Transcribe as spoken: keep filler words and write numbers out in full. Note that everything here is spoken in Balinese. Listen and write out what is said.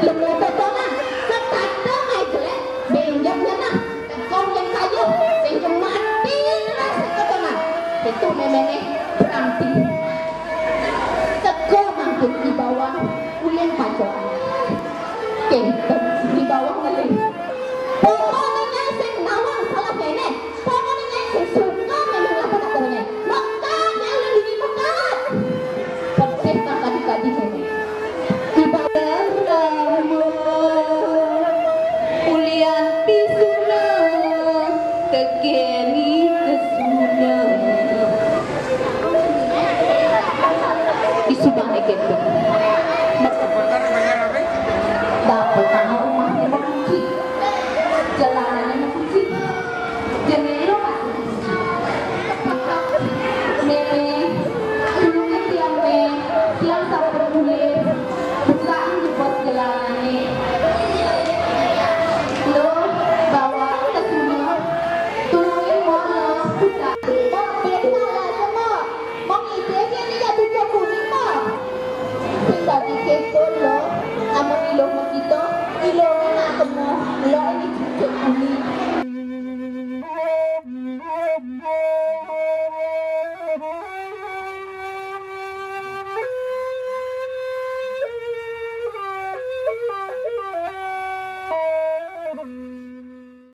Lemu totonan, setata mai jelek, benjep ngenah, tekong yang kayuh, sing mati keras totonan. Itu méméné berarti. Teka mangkin I Bawang ulin pacokan. Kénten I Bawang ngeling. Pokokné nyai sing nawang salah mémé. Pokokné nyai sing suka mémé ngelakuin aturné. Mekat, nyai ulin dini mekat. Pedih kang kadi-kadi mémé. Ibadah Rama, ulian pisuna, tekeni kesuna. Isubane kénten. Dapet tanah rumahnya mau kunci. Jalanannya mau kunci. Jendela masih kunci. Mémé, tulungin tiang, Mé. Tiang sampun mulih. Bukaan jebos jelanané. Lo, Bawang, Kesuna. Tulungin, Mo, lo. Buka. Mo, biasa aja, Mo. Mo ngidih kéné ya tujuh kuning, Mo. Sing dadi kéto, lo. Amun iluh makito, iluhé nak kemo. Lo